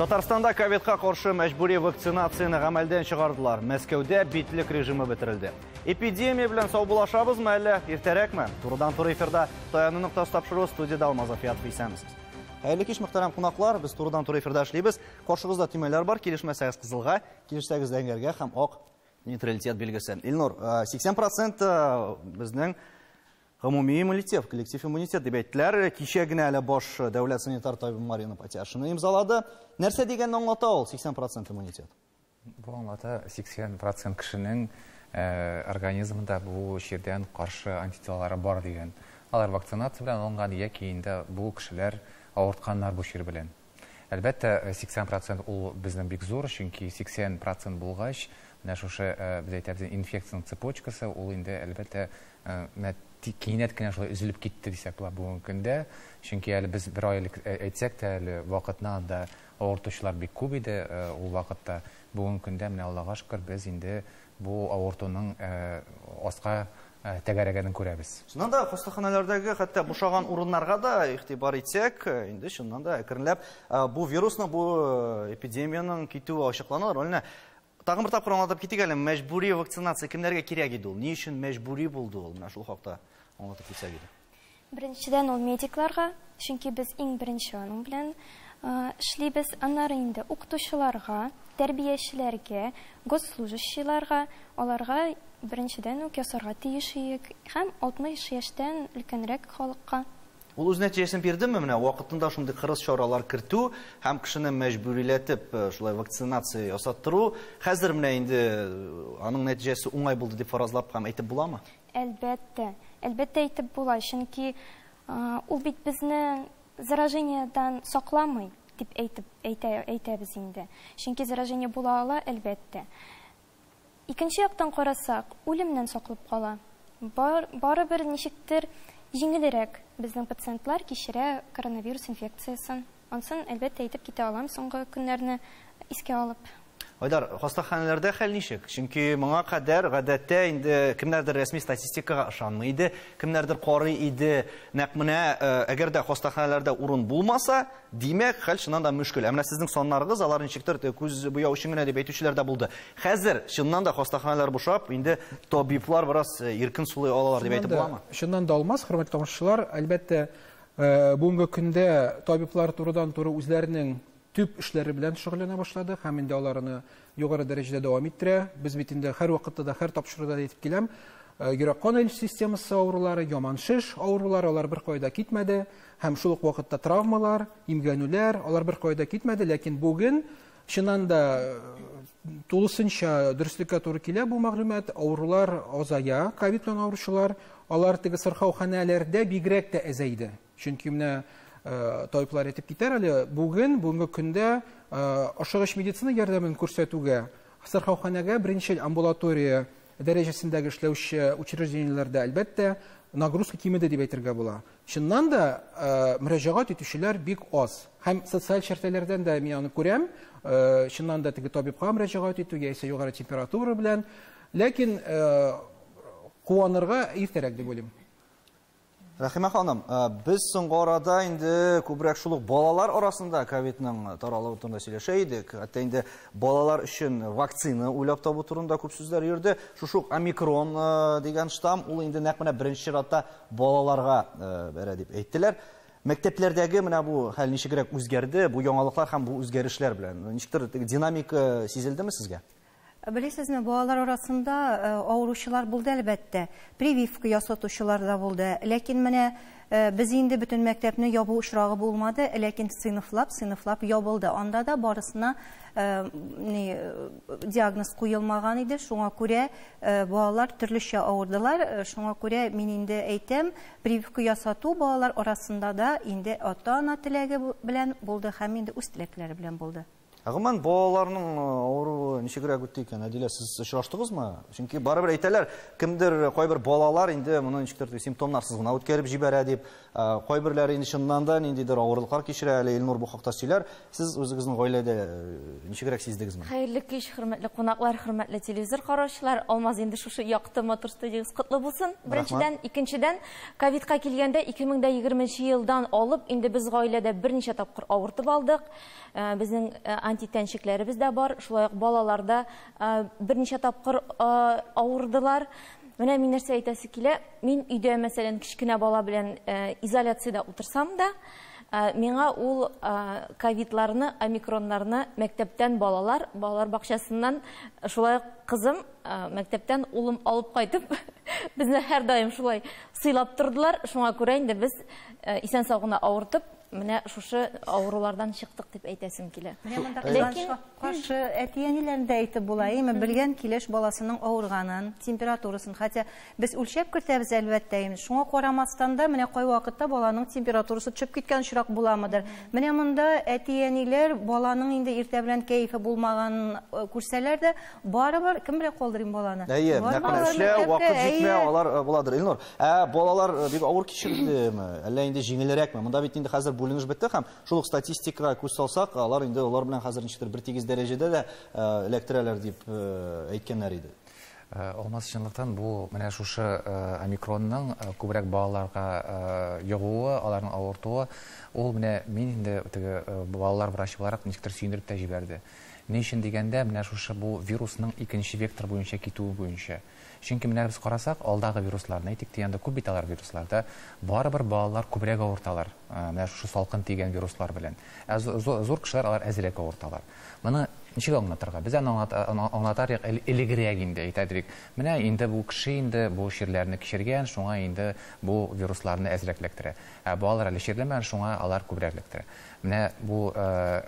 Татарстанда ковидка каршы мәҗбүри вакцинацияне гамәлдән чыгардылар. Мәскәүдә битлек режимы бетерелде. Эпидемия белән саубуллашабызмы әллә иртәрәкме? Турыдан-туры эфирда Таяну ноктасы тапшыруы, студиядә Алмаз Афиятов, исәнмесез. Хәерле кич, мөхтәрәм кунаклар. Без турыдан-туры эфирда эшлибез. Каршыгызда төймәләр бар. Килешмәсәгез кызылга, килешсәгез зәңгәргә һәм ак нейтралитет билгесе. Илнур, 80% безнең гомуми иммунитет, коллектив иммунитет дип әйттеләр. Кичә генә әле баш дәүләт санитар табибы Марина Патяшина имзалады. Нәрсә дигәнне аңлата ул 80% иммунитет? Бу аңлата 80% кешенең организмында бу чирдән каршы антителалары бар дигән. Алар вакцинация белән алынган яки инде бу кешеләр авыртканнар бу чир белән. Әлбәттә, 80% ул безнең бик зур, чөнки 80% булгач, менә шушы без әйтәбез инфекциянең цепочкасы, ул инде әлбәттә менә кинәт кенә шулай өзелеп китте дисәк була бүгенге көндә. Чөнки әле без бер ай элек әйтсәк тә, әле вакытны анда авыртучылар бик күп иде ул вакытта. Бүгенге көндә менә Аллага шөкер, без инде бу авыртуның аска тәгәрәгәнен күрәбез. Чыннан да, хастаханәләрдәге хәтта бушаган урыннарга да игътибар итсәк, инде чыннан да әкренләп бу вирусның, бу эпидемиянең китүе ачыклана. Рольне тагын бер тапкыр аңлатып китик әле, мәҗбүри вакцинация кемнәргә кирәк иде ул? Ни өчен мәҗбүри булды ул? Менә шул хакта аңлатып китсәк иде. Беренчедән ул медикларга, чөнки без иң беренче аның белән эшлибез. Аннары инде укытучыларга, тәрбиячеләргә, госслужащийларга, аларга беренчедән үк ясарга тиеш идек һәм 60 яшьтән өлкәнрәк халыкка. Ул үз нәтиҗәсен бирдеме? Менә вакытында шундый кырыс чаралар кертү һәм кешене мәҗбүриләтеп шулай вакцинация ясаттыру, хәзер менә инде аның нәтиҗәсе уңай булды дип фаразлап һәм әйтеп буламы? Әлбәттә, әлбәттә әйтеп була, чөнки ул бит безне заражениедан сакламый дип әйтеп әйтәбез инде. Чөнки заражение була ала, әлбәттә. Икенче яктан карасак, үлемнән саклап кала. Барыбер ничектер җиңелрәк безнең пациентлар кичерә коронавирус инфекциясен. Ансын әлбәттә әйтеп китә алам соңгы көннәрне искә алып. Айдар, хастаханәләрдә хәл ничек? Чөнки моңа кадәр гадәттә инде кемнәрдер рәсми статистикага ышанмый иде, кемнәрдер карый иде. Нәкъ менә әгәр дә хастаханәләрдә урын булмаса, димәк, хәл чыннан да мөшкел. Ә менә сезнең саннарыгыз, алар ничектер күз буяу өчен генә дип әйтүчеләр дә булды. Хәзер чыннан да хастаханәләр бушап, инде табиблар бераз иркен сулый алалар дип әйтеп буламы? Чыннан да алмас, хөрмәтле тамашачылар, әлбәттә, бүгенге көндә табиблар турыдан-туры үзләренең төп эшләре белән шөгыльләнә башлады һәм инде аларны югары дәрәҗәдә дәвам иттерә. Без бит инде һәр вакытта да, һәр тапшыруда да әйтеп киләм, йөрәк-кан әйләнеше системасы авырулары, яман шеш авырулары, алар бер кайда китмәде һәм шул ук вакытта травмалар, имгәнүләр, алар бер кайда китмәде, ләкин бүген чыннан да тулысынча дөреслеккә туры килә бу мәгълүмат, авырулар азая, ковид белән авыручылар, алар теге сырхауханәләрдә бигрәк тә әзәйде. Чөнки менә табиблар әйтеп китәр әле, бүген, бүгенге көндә ашыгыч медицина ярдәмен күрсәтүгә, сырхауханәгә беренчел амбулатория дәрәҗәсендәге эшләүче учреждениеләрдә әлбәттә нагрузка кимеде дип әйтергә була. Чыннан да мөрәҗәгать итүчеләр бик аз. Һәм социаль челтәрләрдән дә мин аны күрәм, чыннан да теге табибка мөрәҗәгать итү яисә югары температура белән, ләкин куанырга иртәрәк дип уйлыйм. Рәхимә ханым, без соңгы арада инде күбрәк шул ук балалар арасында ковидның таралуы турында сөйләшә идек. Хәтта инде балалар өчен вакцина уйлап табу турында күп сүзләр йөрде. Шушы ук омикрон дигән штамм, ул инде нәкъ менә беренче чиратта балаларга бәрә дип әйттеләр. Мәктәпләрдәге менә бу хәл ничегрәк үзгәрде, бу яңалыклар һәм бу үзгәрешләр белән? Ничектер динамика сизелдеме сезгә? Белесезме, балалар арасында авыручылар булды әлбәттә, прививка ясатучылар да булды. Ләкин менә без инде бөтен мәктәпне ябу очрагы булмады, ләкин сыйныфлап, сыйныфлап ябылды. Анда да барысына диагноз куелмаган иде, шуңа күрә балалар төрлечә авырдылар. Шуңа күрә мин инде әйтәм, прививка ясату балалар арасында да инде ата-ана теләге белән булды һәм инде үз теләкләре белән булды. Ә гомумән, балаларның авыруы ничегрәк үтте икән? Әдилә, сез очраштыгызмы? Чөнки барыбер әйтәләр, кемдер кайбер балалар инде моны ничектер симптомнарсыз гына үткәреп җибәрә дип, кайберләре инде чыннан да ниндидер авырлыклар кичерә, әле Илнур бу хакта сөйләр. Сез үзегезнең гаиләдә ничегрәк сиздегез моны? Хәерле кич, хөрмәтле кунаклар, хөрмәтле телевизор караучылар. Алмаз, инде шушы якты матур студиягез котлы булсын. Беренчедән, икенчедән, ковидка килгәндә 2020 елдан алып инде без гаиләдә берничә тапкыр авыртып алдык. Безнең антитәнчекләребез дә бар, шулай ук балалар да берничә тапкыр авырдылар. Менә мин нәрсә әйтәсе килә, мин өйдә, мәсәлән, кечкенә бала белән изоляциядә утырсам да, миңа ул ковидларны, омикроннарны мәктәптән балалар, балалар бакчасыннан, шулай ук кызым, мәктәптән улым алып кайтып, безне һәрдаим шулай сыйлап тордылар. Шуңа күрә инде без исән-сау гына авыртып, менә шушы авырулардан чыктык дип әйтәсем килә. Ләкин каршы әти-әниләрне дә әйтеп була, әйме, белгән килеш баласының авырганын, температурасын, хотя без үлчәп кертәбез әлбәттә, әйме, шуңа карамастан да менә кай вакытта баланың температурасы төшеп киткән очрак буламыдыр. Менә монда әти-әниләр баланың инде иртә белән кәефе булмаганын күрсәләр дә, барыбер кем белән калдырыйм баланы? Әйе, нәкъ менә эшләү, вакыт җитмәү, алар буладыр. Илнур, ә балалар бик авыр кичердеме? Әллә инде җиңелрәкме? Монда бит инде хәзер бүленеш бетте һәм шул ук статистикага күз салсак, алар инде алар белән хәзер ничектер бер тигез дәрәҗәдә дә эләктерәләр дип әйткәннәр иде. Алмаз, чынлыктан бу менә шушы омикронның күбрәк балаларга йогуы, аларның авыртуы, ул менә мин инде теге балалар врачы буларак ничектер сөендереп тә җибәрде. Ни өчен дигәндә, менә шушы бу вирусның икенче вектор буенча китүе буенча. Чөнки менә без карасак, алдагы вирусларны, әйтик дигәндә, күп бит алар вирусларда, барыбер балалар күбрәк авырталар, менә шушы салкын тигән вируслар белән. Ә зур кешеләр алар әзрәк авырталар. Моны ничек аңлатырга? Без аны аңлатар элегрәк инде, әйтәдек. Менә инде бу кеше инде бу чирләрне кичергән, шуңа инде бу вирусларны әзрәк эләктерә. Ә балалар әле чирләмәгән, шуңа алар күбрәк эләктерә. Менә бу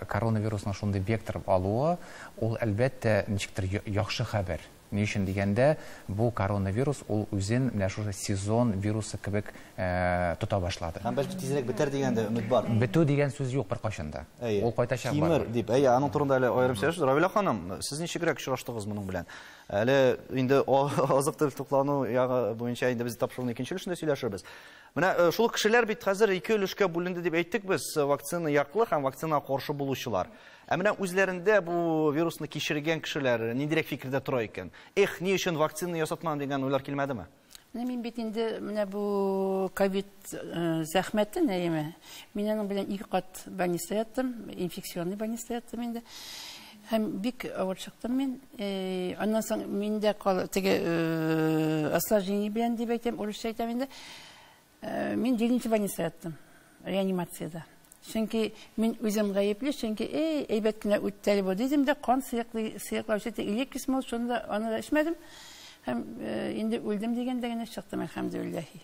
коронавирусның шундый вектор алуы, ул әлбәттә ничектер яхшы хәбәр. Ни өчен дигәндә, бу коронавирус ул үзен менә шушы сезон вирусы кебек тота башлады. Һәм бәлки тизрәк бетәр дигән дә өмет бар. Бетү дигән сүз юк беркайчан да. Ул кайтачак бар. Кимер дип. Әйе, аның турында әле аерым сөйләшербез. Равилә ханым, сез ничегрәк очраштыгыз моның белән? Әле инде азык-төлек туклану ягы буенча инде без тапшыруның икенче өлешендә сөйләшербез. Менә шул кешеләр бит хәзер ике өлешкә бүленде дип әйттек без, вакцина яклы һәм вакцина каршы булучылар. Ә менә үзләрендә бу вирусны кичергән кешеләр ниндирәк фикердә тора икән? Эх, ни өчен вакцина ясатмадым дигән уйлар килмәдеме? Менә мин бит инде менә бу ковид зәхмәте, әйеме? Мин аның белән ике кат больницада яттым, инфекционный больницада яттым инде. Һәм бик авыр чыктым мин. Аннан соң мин дә теге осложнение белән дип әйтәм, урысча әйтәм инде. Мин 7-нче больницада яттым, реанимацияда. Чөнки мин үзем гаепле, чөнки әйбәт кенә үтте әле бу дидем дә, кан сыеклаучы электрисмол, шуны да аны да эчмәдем. Һәм инде үлдем дигәндә генә чыктым, әлхәмдүлилләһи.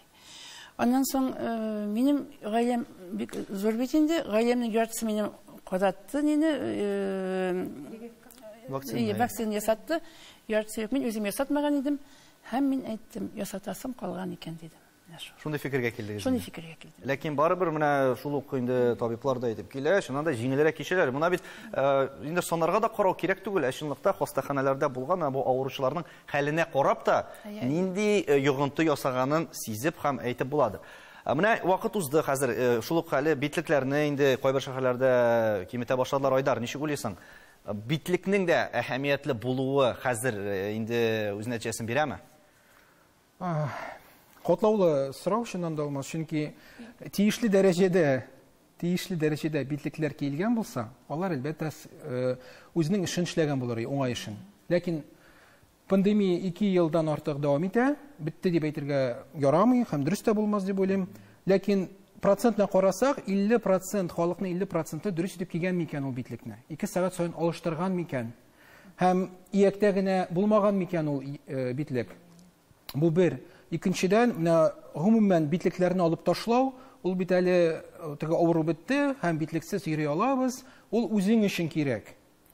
Аннан соң минем гаиләм бик зур бит инде, гаиләмнең яртысы минем кадатты, мине вакцина ясатты. Яртысы юк, мин үзем ясатмаган идем. Һәм мин әйттем, ясатасым калган икән дидем. Шундый фикергә килдегез. Шундый фикергә килдем. Ләкин барыбер менә шул ук инде табиблар да әйтеп килә, чыннан да җиңелрәк кичерәләр. Моны бит инде санарга да карау кирәк түгел, ә чынлыкта хастаханәләрдә булган бу авыручыларның хәленә карап та нинди йогынты ясаганын сизеп һәм әйтеп буладыр. Менә вакыт узды хәзер, шул ук хәле битлекләрне инде кайбер шәһәрләрдә киметә башладылар. Айдар, ничек уйлыйсың? Битлекнең дә әһәмиятле булуы хәзер инде үз нәтиҗәсен бирәме? Котлаулы сорау чыннан да Алмаз, чөнки тиешле дәрәҗәдә битлекләр киелгән булса, алар әлбәттә үзенең эшен эшләгән булыр, уңай эшен. Ләкин пандемия 2 елдан артык дәвам итә, бетте дип әйтергә ярамый һәм дөрес тә булмас дип уйлыйм. Ләкин процентына карасак, 50% халыкның 50% дөрес итеп кигән микән ул битлекне? 2 сәгать саен алыштырган микән? Һәм ияктә генә булмаган микән ул битлек? Бу бер. Икенчедән, менә гомумән битлекләрне алып ташлау, ул бит әле теге авыру бетте һәм битлексез йөри алабыз, ул үзең өчен кирәк.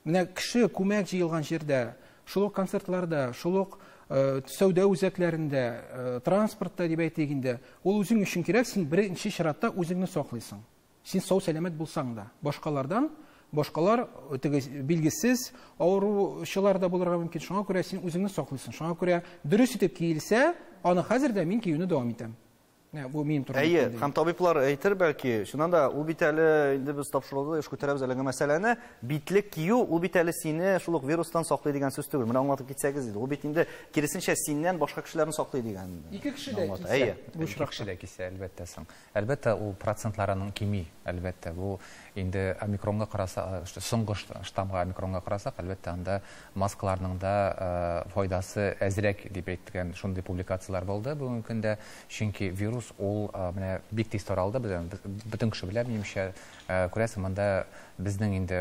Менә кеше күмәк җыелган җирдә, шул ук концертларда, шул ук сәүдә үзәкләрендә, транспортта дип әйтик инде, ул үзең өчен кирәк, син беренче чиратта үзеңне саклыйсың. Син сау сәламәт булсаң да, башкалардан Башкалар теге билгесез авыручылар да булырга мөмкин. Шуңа күрә син үзеңне саклыйсың. Шуңа күрә дөрес итеп киелсә, аны хәзер дә мин киюне дәвам итәм. Бу минем турында. Әйе, һәм табиблар әйтер бәлки, чыннан да ул бит әле инде без тапшыруда еш күтәрәбез әлеге мәсьәләне, битлек кию ул бит әле сине шул ук вирустан саклый дигән сүз түгел. Менә аңлатып китсәгез иде. Ул бит инде киресенчә синнән башка кешеләрне саклый дигән. Ике кеше дә кисә. Әйе, бу ике кеше дә кисә, әлбәттә соң. Әлбәттә, ул процентларының кими, әлбәттә. Бу инде омикронга караса, соңгы штаммга омикронга карасак, әлбәттә, анда маскаларның да файдасы әзрәк дип әйткән шундый публикацияләр булды бүгенге көндә. Чөнки вирус ул менә бик тиз таралды, бөтен кеше белә, минемчә, күрәсең, монда безнең инде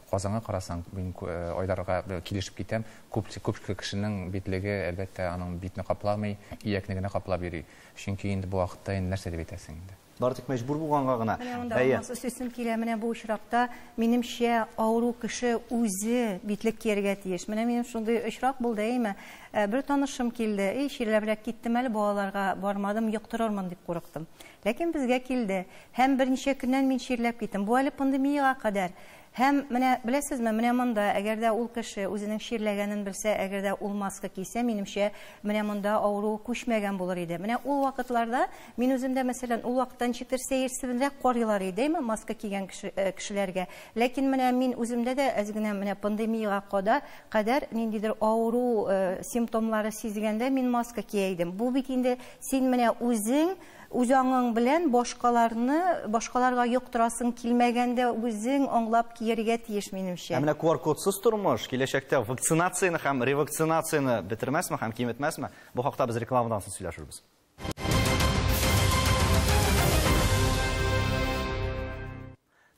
Казанга карасаң, мин Айдарга килешеп китәм, күп кешенең битлеге, әлбәттә, аның битне капламый, иякне генә каплап йөри. Чөнки инде бу вакытта инде нәрсә дип әйтәсең инде? Бары тик мәҗбүр булганга гына. Менә монда алмасы сүзем килә, менә бу очракта минемчә авыру кеше үзе битлек кияргә тиеш. Менә минем шундый очрак булды, әйме? Бер танышым килде. Эй, чирләбрәк киттем әле, балаларга бармадым, йоктырырмын дип курыктым. Ләкин безгә килде. Һәм берничә көннән мин чирләп киттем. Бу әле пандемиягә кадәр. Һәм менә беләсезме, менә монда, әгәр дә ул кеше үзенең чирләгәнен белсә, әгәр дә ул маска кисә, минемчә, менә монда авыру күчмәгән булыр иде. Менә ул вакытларда мин үзем дә, мәсәлән, ул вакытта ничектер сәерсезрәк карыйлар иде, әйме, маска кигән кешеләргә. Ләкин менә мин үземдә дә әз генә менә пандемиягә кадәр ниндидер авыру симптомнары сизгәндә мин маска кия идем. Бу бит инде син менә үзең үз аңың белән башкаларны, башкаларга йоктырасың килмәгәндә үзең аңлап кияргә тиеш, минемчә. Ә менә QR-кодсыз тормыш киләчәктә вакцинацияне һәм ревакцинацияне бетермәсме һәм киметмәсме? Бу хакта без рекламадан соң сөйләшербез.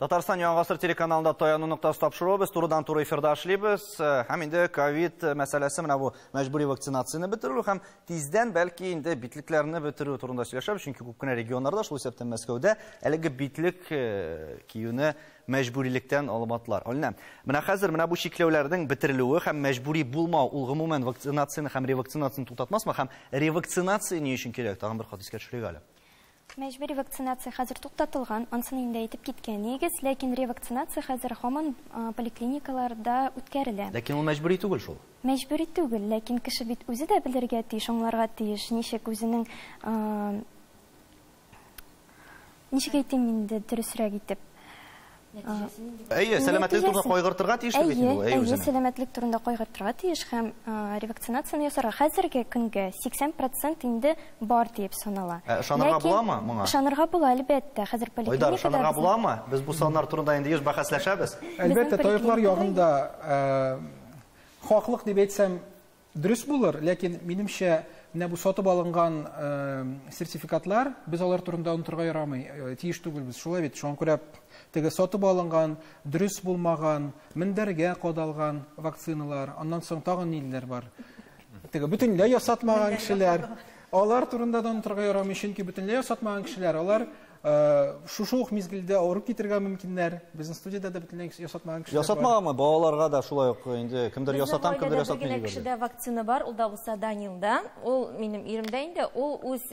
Татарстан Яңа Гасыр телеканалында таяну ноктасы тапшыруы, без турыдан-туры эфирда эшлибез. Һәм инде ковид мәсьәләсе, менә бу мәҗбүри вакцинацияне бетерү һәм тиздән бәлки инде битлекләрне бетерү турында сөйләшәбез, чөнки күп кенә регионнарда, шул исәптән Мәскәүдә, әлеге битлек киюне мәҗбүрилектән алып атлар. Алинә, менә хәзер менә бу чикләүләрнең бетерелүе һәм мәҗбүри булмау ул гомумән вакцинацияне һәм ревакцинацияне туктатмасмы һәм ревакцинация ни өчен кирәк? Тагын бер кат искә төшерик әле. Мәҗбүри вакцинация хәзер туктатылган, ансын инде әйтеп киткән нигез, ләкин ревакцинация хәзер һаман поликлиникаларда үткәрелә. Ләкин ул мәҗбүри түгел шул. Мәҗбүри түгел, ләкин кеше бит үзе дә белергә тиеш, аңларга тиеш, ничек үзенең, ничек әйтим инде дөресрәк итеп. Әйе, сәламәтлек турында кайгыртырга тиеш бит инде ул, әйе, Әйе, үзенең. сәламәтлек турында кайгыртырга тиеш һәм ревакцинацияне ясарга хәзерге көнгә 80% инде бар дип санала. Ышанырга буламы моңа? Ышанырга була, әлбәттә. Хәзер Айдар, поликлиникада ышанырга буламы? Без бу саннар турында инде еш бәхәсләшәбез. Әлбәттә, табиблар ягында хаклык дип әйтсәм дөрес булыр, ләкин минемчә менә бу сатып алынган сертификатлар, без алар турында онытырга ярамый, тиеш түгелбез. Шулай бит, шуңа күрә теге сатып алынган, дөрес булмаган, мендәргә кадалган вакциналар, аннан соң тагын ниләр бар? Теге бөтенләй ясатмаган кешеләр, алар турында да онытырга ярамый, чөнки бөтенләй ясатмаган кешеләр, алар шушы ук мизгелдә авырып китергә мөмкиннәр. Безнең студиядә дә бөтенләй ясатмаган кешеләр бар. Ясатмаганмы? Балаларга да шулай ук инде кемдер ясатам, кемдер ясатмый Безнең дип кешедә вакцина бар, ул да булса Данилда. Ул минем иремдә инде, ул үз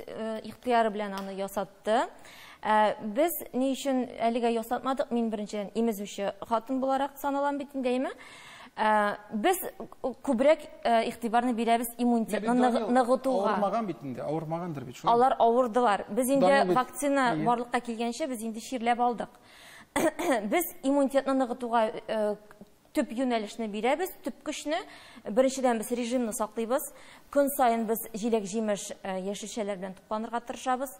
ихтыяры белән аны ясатты. Без ни өчен әлегә ясатмадык? Мин беренчедән имезүче хатын буларак саналам бит инде, әйме? Без күбрәк игътибарны бирәбез иммунитетны ныгытуга. Авырмаган бит инде, авырмагандыр бит шулай. Алар авырдылар. Без инде вакцина барлыкка килгәнче без инде чирләп алдык. Без иммунитетны ныгытуга төп юнәлешне бирәбез, төп көчне. Беренчедән без режимны саклыйбыз. Көн саен без җиләк-җимеш, яшелчәләр белән тукланырга тырышабыз,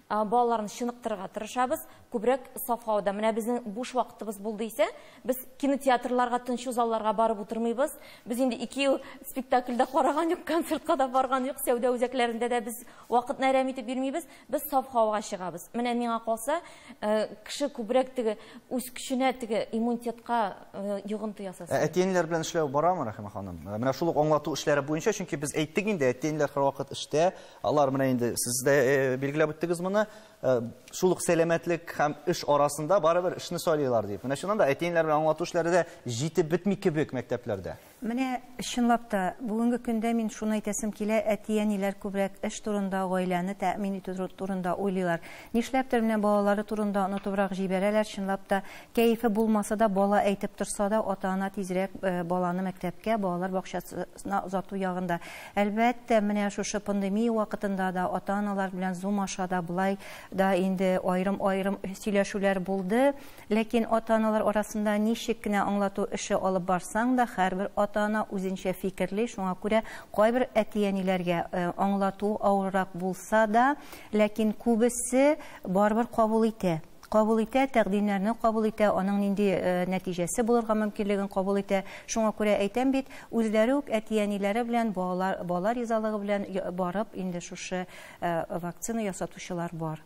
балаларны чыныктырырга тырышабыз. Күбрәк саф һавада. Менә безнең буш вакытыбыз булды исә, без кинотеатрларга, тынчу залларга барып утырмыйбыз. Без инде 2 ел спектакльдә караган юк, концертка да барган юк, сәүдә үзәкләрендә дә без вакытны әрәм итеп йөрмибез. Без саф һавага чыгабыз. Менә миңа калса, кеше күбрәк теге үз көченә, теге иммунитетка йогынты ясасын. Әти-әниләр белән эшләү барамы, Рәхимә ханым? Менә шул ук аңлату эшләре буенча, чөнки без әйттек инде, әти-әниләр һәрвакыт эштә, алар менә инде сез дә билгеләп үттегез моны. шул ук сәламәтлек һәм эш арасында барыбер эшне сайлыйлар дип. Менә чыннан да әти-әниләр белән аңлату эшләре дә җитеп бетми кебек мәктәпләрдә. Менә чынлап та бүгенге көндә мин шуны әйтәсем килә, әти-әниләр күбрәк эш турында, гаиләне тәэмин итү турында уйлыйлар. Нишләптер менә балалары турында онытыбрак җибәрәләр, чынлап та кәефе булмаса да, бала әйтеп торса да, ата-ана тизрәк баланы мәктәпкә, балалар бакчасына озату ягында. Әлбәттә, менә шушы пандемия вакытында да ата-аналар белән Zoom аша да былай да инде аерым-аерым сөйләшүләр булды, ләкин ата-аналар арасында ничек кенә аңлату эше алып барсаң да, һәрбер ата-ана үзенчә фикерли, шуңа күрә кайбер әти-әниләргә аңлату авыррак булса да, ләкин күбесе барыбер кабул итә. Кабул итә, тәкъдимнәрне кабул итә, аның нинди нәтиҗәсе булырга мөмкинлеген кабул итә. Шуңа күрә әйтәм бит, үзләре үк әти-әниләре белән, балалар ризалыгы белән барып инде шушы вакцина ясатучылар бар.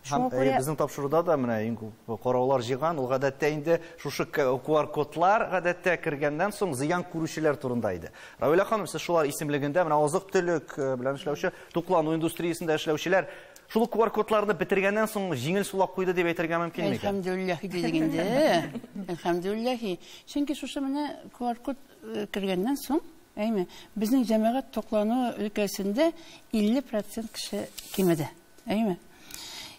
Һәм безнең тапшыруда да менә иң күп караулар җыйган, ул гадәттә инде шушы QR-кодлар гадәттә кергәннән соң зыян күрүчеләр турында иде. Равилә ханым, сез шулар исемлегендә менә азык-төлек белән эшләүче, туклану индустриясендә эшләүчеләр шул QR-кодларны бетергәннән соң җиңел сулап куйды дип әйтергә мөмкин микән? Әлхәмдүлилләһи дидек инде. Әлхәмдүлилләһи. Чөнки шушы менә QR-код кергәннән соң, әйме, безнең җәмәгать туклану өлкәсендә 50% кеше кимеде. Әйме?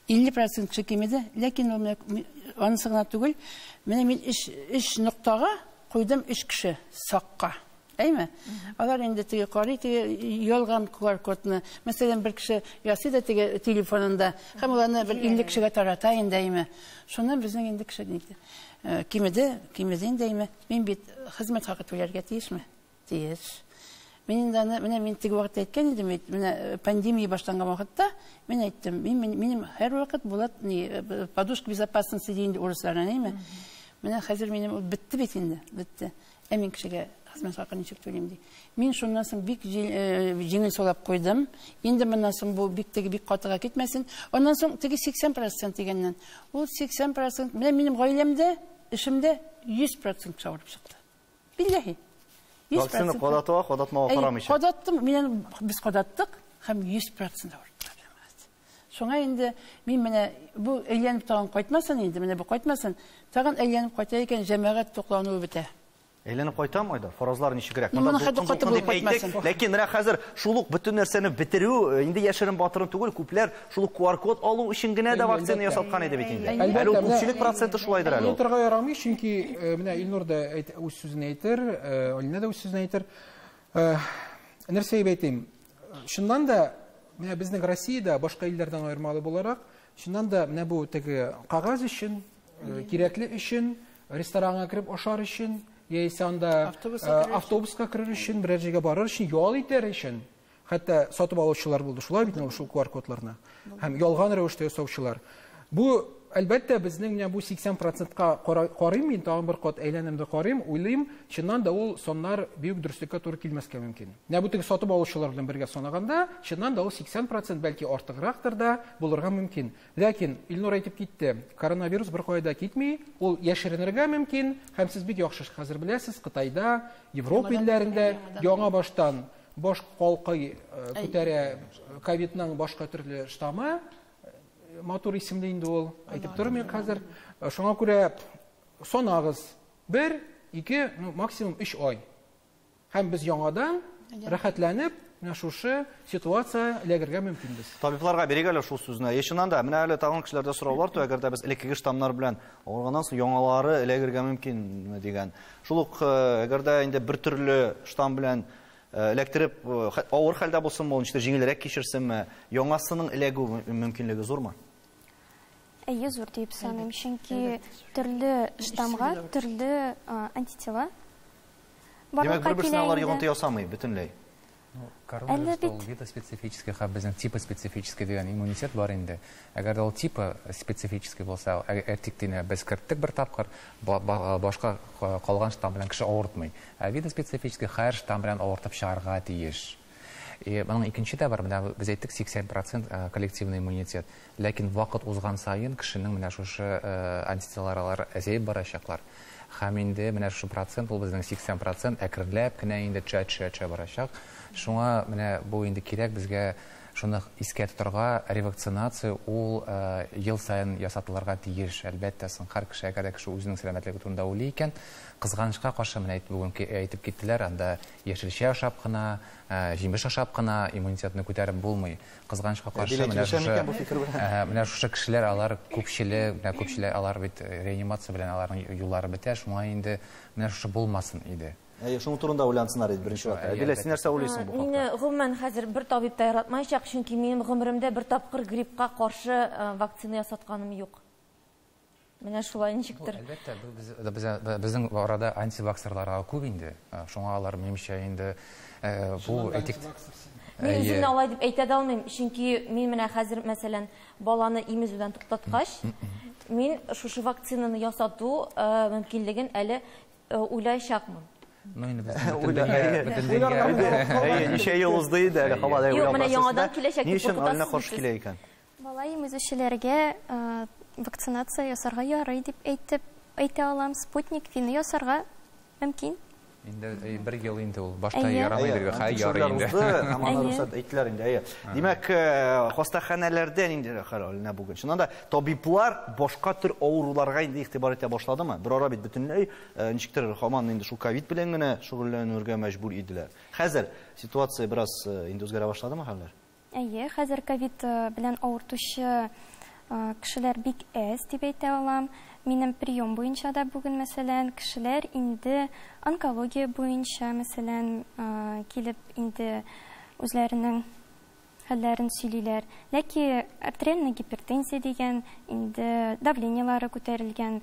50% кеше кимеде, ләкин ул анысы гына түгел. Менә мин өч ноктага куйдым 3 кеше сакка. Әйме? Алар инде теге карый, теге ялган QR-кодны. Мәсәлән, бер кеше ясый да теге телефонында, һәм ул аны бер 50 кешегә тарата инде, әйме? Шуннан безнең инде кеше кимеде, кимеде инде, әйме? Мин бит хезмәт хакы түләргә тиешме? Тиеш. Мин инде аны, менә мин теге вакытта әйткән идем бит, менә пандемия башланган вакытта мин әйттем, минем һәр вакыт була, ни, подушка безопасности ди инде урысларда, әйме? Менә хәзер минем ул бетте бит инде, бетте. Ә мин кешегә хезмәт хакын ничек түлим ди. Мин шуннан соң бик җиңел сулап куйдым. Инде моннан соң бу бик теге бик катыга китмәсен. Аннан соң теге 80% дигәннән. Ул 80% менә минем гаиләмдә, эшемдә 100% авырып чыкты. Билләһи. Вакцина кадатуга, кадатмауга карамыйча. Кадаттым, менә без кадаттык һәм 100% авырттылар. Шуңа инде мин менә бу әйләнеп тагын кайтмасын инде, менә бу кайтмасын, тагын әйләнеп кайта икән, җәмәгать туклануы бетә. Әйләнеп кайтам, Айдар, фаразлар ничегрәк? Ну, Монда моны хәтта дулкын кайтып дулкын булып дип әйттек, кайтмасын. ләкин менә хәзер шул ук бөтен нәрсәне бетерү, инде яшерен батырын түгел, күпләр шул ук QR-код алу өчен генә дә вакцина ясаткан иде бит инде. Әлбәттә, Әле ул менә күпчелек проценты шулайдыр әле ул. Онытырга ярамый, чөнки, менә Илнур да үз сүзен әйтер, Алинә дә үз сүзен әйтер. Нәрсә дип әйтим? Чыннан да, менә безнең Россиядә башка илләрдән аермалы буларак, чыннан да менә бу теге кагаз өчен, кирәкле өчен, ресторанга кереп ашар өчен, яисә анда, Автобуска керер өчен. автобуска керер өчен, берәр җиргә барыр өчен, ял итәр өчен, хәтта сатып алучылар булды шулай бит инде шул QR-кодларны һәм ялган рәвештә ясаучылар. Бу, әлбәттә, безнең менә бу 80%-ка карыйм мин, тагын бер кат әйләнем дә карыйм, уйлыйм, чыннан да ул саннар бик дөреслеккә туры килмәскә мөмкин. Менә бу теге сатып алучылар белән бергә санаганда, чыннан да ул 80% бәлки артыграктыр да булырга мөмкин. Ләкин Илнур әйтеп китте, коронавирус бер кая да китми, ул яшеренергә мөмкин, һәм сез бик яхшы хәзер беләсез, Кытайда, Европа Яңадан илләрендә яңадан. яңа баштан баш калкый, күтәрә ковидның башка төрле штаммы, матур исемле инде ул, әйтеп тормыйм хәзер. Шуңа күрә санагыз 1, 2, ну, максимум 3 ай. Һәм без яңадан рәхәтләнеп менә шушы ситуация эләгергә мөмкинбез. Табибларга бирик әле шул сүзне. Чыннан да, менә әле тагын кешеләрдә сораулар туа, әгәр дә без элеккеге штаммнар белән авырганнан соң яңалары эләгергә мөмкинме дигән. Шул ук, әгәр дә инде бер төрле штамм белән, эләктереп, авыр хәлдә булсынмы, ул ничектер җиңелрәк кичерсенме, яңасының эләгү мөмкинлеге зурмы? Әйе, зур дип саныйм, чөнки төрле штаммга төрле антитела Димәк, барлыкка бер-берсенә килә алар инде. йогынты ясамый бөтенләй. Коронавирус Әллә ул бит. видоспецифический һәм безнең типы специфический дигән иммунитет бар инде. Әгәр дә ул типы специфический булса, әйтик тине без керттек бер тапкыр, башка калган штамм белән кеше авыртмый. Ә видоспецифический һәр штамм белән авыртып чыгарга тиеш. И моның икенче дә бар, менә без әйттек 80%, коллективный иммунитет. Ләкин вакыт узган саен кешенең менә шушы антителалар әзәеп барачаклар. Һәм инде менә шушы процент, ул безнең 80% әкренләп кенә инде төшә, төшә, төшә барачак. Шуңа менә бу инде кирәк безгә Шуны искә тотарга, ревакцинация ул ел саен ясатылырга тиеш. Әлбәттә, соң һәр кеше, әгәр дә кеше үзенең сәламәтлеге турында уйлый икән, кызганычка каршы, менә бүген әйтеп киттеләр, анда яшелчә ашап кына, җимеш ашап кына иммунитетны күтәреп булмый. Кызганычка каршы, менә шушы кешеләр, алар күпчелек, менә күпчелек алар бит реанимация белән аларның юллары бетә, шуңа инде менә шушы булмасын иде. Әйе, шуның турында уйлансыннар иде беренче вакытта. Әдилә, син нәрсә уйлыйсың бу хакта? Мине гомумән хәзер бер табиб та яратмаячак, чөнки минем гомеремдә бер тапкыр гриппка каршы вакцина ясатканым юк. Менә шулай ничектер. Әлбәттә, безнең арада антиваксерлар күп инде. Шуңа алар минемчә инде бу этик. Мин үземне алай дип әйтә дә алмыйм, чөнки мин менә хәзер, мәсәлән, баланы имезүдән туктаткач, мин шушы вакцинаны ясату мөмкинлеген әле уйлаячакмын. Ну, инде безнең бөтен дөнья. Ничә ел узды инде әле һаман Юк, менә яңадан киләчәк дип куркытасыз. Ни өчен каршы килә икән? Бала имезүчеләргә вакцинация ясарга ярый дип әйтеп әйтә алам. Спутник V-ны ясарга мөмкин. Инде бер ел инде ул башта ярамый дип, хәй ярый инде. Һәм аны рөхсәт әйттеләр инде. Әйе. Димәк, хастаханәләрдә нинди хәл менә бүген? Чыннан да табиблар башка төр авыруларга инде игътибар итә башладымы? Бер ара бит бөтенләй ничектер һаман инде шул ковид белән генә шөгыльләнергә мәҗбүр иделәр. Хәзер ситуация бераз инде үзгәрә башладымы хәлләр? Әйе, хәзер ковид белән авыртучы кешеләр бик әз дип әйтә алам. Минем прием буенча да бүген, мәсәлән, кешеләр инде онкология буенча, мәсәлән, килеп инде үзләренең хәлләрен сөйлиләр. Ләкин артериальная гипертензия дигән инде давлениелары күтәрелгән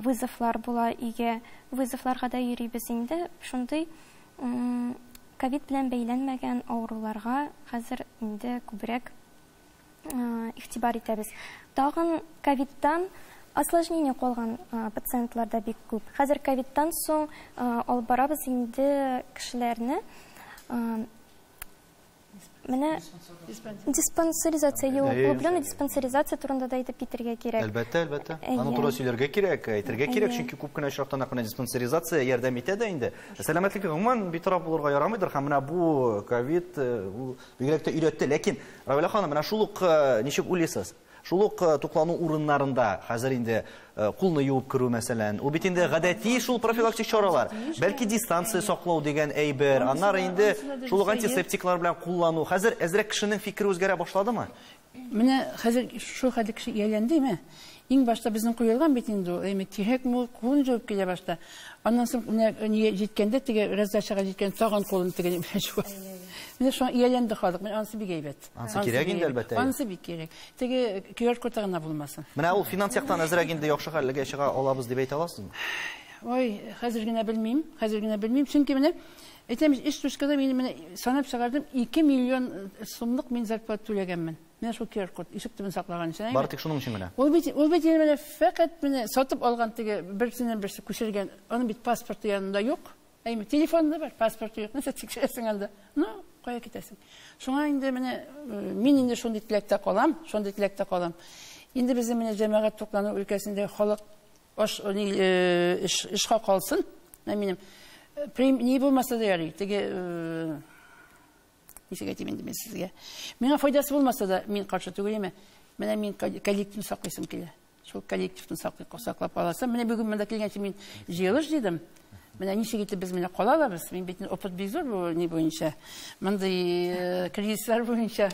вызовлар була өйгә. Вызовларга да йөрибез инде. Шундый ковид белән бәйләнмәгән авыруларга хәзер инде күбрәк игътибар итәбез. Тагын ковидтан осложнение калган пациентлар да бик күп. Хәзер ковидтан соң алып барабыз инде кешеләрне. Менә диспансеризация, углубленная диспансеризация турында да әйтеп китәргә кирәк. Әлбәттә, әлбәттә. Аны турында сөйләргә кирәк, әйтергә кирәк, чөнки күп кенә очракта нәкъ менә диспансеризация ярдәм итә дә инде. Сәламәтлеккә гомумән битараф булырга ярамыйдыр һәм менә бу ковид ул бигрәк тә өйрәтте. Ләкин Равилә ханым, менә шул ук ничек уйлыйсыз? Шул ук туклану урыннарында хәзер инде кулны юып керү мәсәлән, ул бит инде гадәти шул профилактик чаралар. Бәлки дистанция саклау дигән әйбер, аннары инде шул ук антисептиклар белән куллану. Хәзер әзрәк кешенең фикере үзгәрә башладымы? Менә хәзер шул хәтле кеше ияләндеме? Иң башта безнең куелган бит инде ул, әйме кирәкме ул, кулын җуып килә башта. Аннан соң менә җиткәндә теге раздачага җиткән тагын кулын теге белән җуа. Менә шуңа ияләнде халык, менә анысы бик әйбәт. Анысы кирәк инде әлбәттә. Анысы бик кирәк. Теге QR коды гына булмасын. Менә ул финанс яктан әзрәк инде яхшы хәлгә чыга алабыз дип әйтә аласызмы? Ой, хәзер генә белмим, хәзер генә белмим, чөнки менә әйтәм, эш точкада мин менә санап чыгардым, 2 миллион сумлык мин зарплата түләгәнмен. Менә шул QR код ишек төбен саклаган өчен. Бары тик шуның өчен генә. Ул бит, ул бит инде менә фәкать менә сатып алган теге берсеннән берсе күчергән, аның бит паспорты янында юк. Әйме, телефонда бар, паспорты юк. Нәрсә тикшерәсең анда? Ну, кая китәсең? Шуңа инде менә мин инде шундый теләктә калам, шундый теләктә калам. Инде безнең менә җәмәгать туклану өлкәсендә халык аш эшкә калсын. Менә минем ни булмаса да ярый, теге ничек әйтим инде мин сезгә. Миңа файдасы булмаса да, мин каршы түгел име. Менә мин коллективны саклыйсым килә. Шул коллективны саклап аласам. Менә бүген монда килгәнче мин җыелыш дидем. Менә ничек итеп без менә кала алабыз? Мин бит опыт бик зур бу ни буенча. Мондый кризислар буенча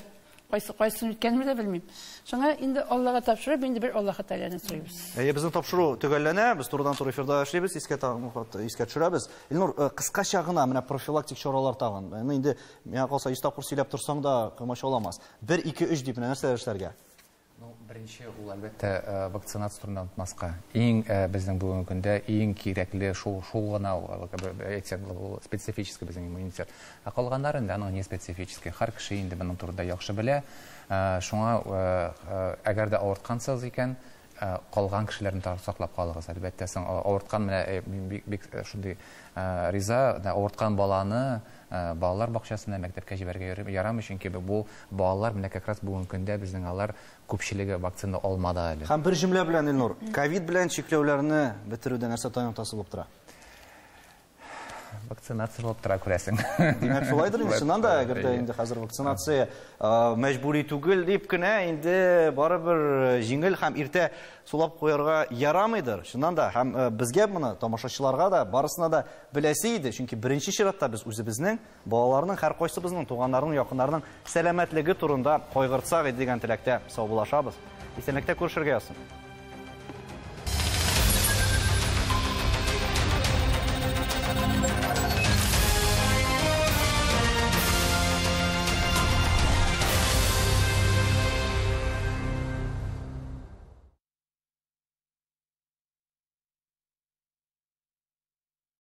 кайсы кайсын үткәнемне дә белмим. Шуңа инде Аллага тапшырып, инде бер Аллаһ Тәгаләне сорыйбыз. Әйе, безнең тапшыру төгәлләнә. Без турыдан-туры эфирда эшлибез, искә төшерәбез. Илнур, кыскача гына менә профилактик чаралар тагын. Менә инде миңа калса 100 тапкыр сөйләп торсаң да комачауламас. 1 2 3 дип менә нәрсәләр эшләргә? Ну, беренче ул әлбәттә вакцинация турында онытмаска. Иң безнең бүгенге көндә иң кирәкле шул гына әйтсәк, ул специфический безнең иммунитет. Ә калганнары инде аның не специфический. Һәр кеше инде моның турында яхшы белә. Шуңа әгәр дә авырткансыз икән, калган кешеләрне саклап калыгыз. Әлбәттә, соң авырткан менә бик шундый риза, авырткан баланы балалар бакчасына, мәктәпкә җибәрергә ярамый, чөнки бу балалар менә как раз бүгенге көндә безнең алар күпчелеге вакцина алмады әле. Һәм бер җөмлә белән, Илнур, ковид белән чикләүләрне бетерүдә нәрсә таяныктасы булып тора? Вакцинация булып тора, күрәсең. Димәк, шулайдыр инде, чыннан да, әгәр дә инде хәзер вакцинация мәҗбүри түгел дип кенә инде барыбер җиңел һәм иртә сулап куярга ярамыйдыр. Чыннан да, һәм безгә моны, тамашачыларга да, барысына да беләсе иде. Чөнки беренче чиратта без үзебезнең, балаларның, һәркайсыбызның, туганнарның, якыннарның сәламәтлеге турында кайгыртсак иде дигән теләктә саубуллашабыз. Исәнлектә күрешергә язсын.